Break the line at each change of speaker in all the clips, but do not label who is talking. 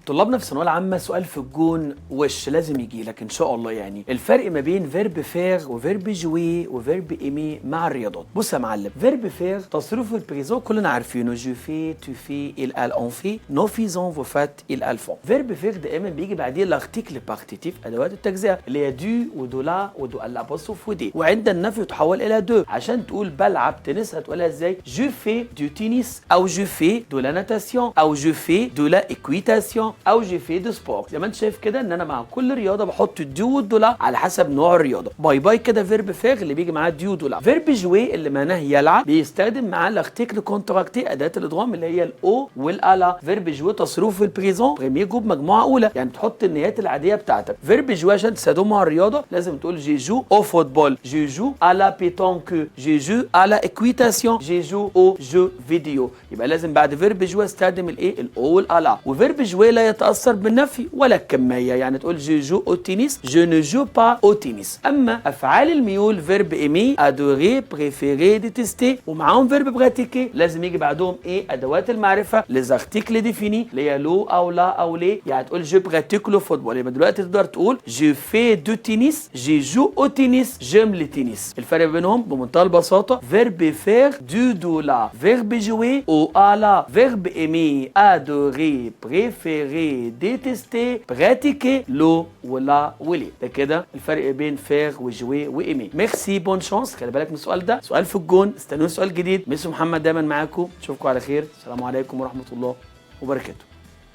طلابنا في الثانوية العامه، سؤال في الجون وش لازم يجي لك ان شاء الله، يعني الفرق ما بين verbe faire و verbe jouer و verbe aimer مع الرياضات. بص يا معلم، verbe faire تصريف ال présent كلنا عارفينه: je fais، tu fais، il، elle، on fait، nous faisons، vous faites، ils، elles font. verbe faire دائما بيجي بعديه l'article partitif، ادوات التجزئة اللي هي du و de la و de l'apostrophe و des، وعند النفي تحول الى de. عشان تقول بلعب تنس هتقولها ازاي؟ je fais du tennis او je fais de la natation او je fais de l'équitation او je fais du sport. زي ما انت شايف كده ان انا مع كل رياضة بحط ال du وال de la على حسب نوع الرياضه. bye bye كده verbe faire اللي بيجي معاه du، de، la. verbe jouer اللي معناه يلعب بيستخدم معاه l'article contracté، اداه الادغام اللي هي ال au وال à la. verbe jouer تصريف في ال présent premier groupe مجموعة اولى، يعني تحط النهايات العادية بتاعتك. verbe jouer عشان تستخدمه مع الرياضة لازم تقول je joue au football، je joue à la pétanque، je joue à l'équitation، je joue aux jeux vidéo. يبقى لازم بعد verbe jouer استخدم الايه؟ ال au وال à la. و verbe jouer لا يتاثر بالنفي ولا الكميه، يعني تقول je joue au tennis، je ne joue pas au tennis. اما افعال الميول، verbe aimer، adorer، préférer، détester، ومعاهم verbe pratiquer، لازم يجي بعدهم ايه؟ ادوات المعرفه، les articles définis اللي هي le او la او les، يعني تقول je pratique le football. يبقى دلوقتي تقدر تقول je fais du tennis، je joue au tennis، j'aime le tennis. الفرق بينهم بمنتهى البساطه: verbe faire، du، de، la؛ verbe jouer، au، à la؛ verbe aimer، adorer، préférer، détester، pratiquer، le و la و les. ده كده الفرق بين faire و jouer و aimer. merci، bonne chance. خلي بالك من السؤال ده، سؤال في الجون. استنوا سؤال جديد. ميسو محمد دايما معاكم، اشوفكم على خير. السلام عليكم ورحمة الله وبركاته.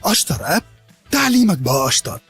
أشطر app، تعليمك بقى أشطر.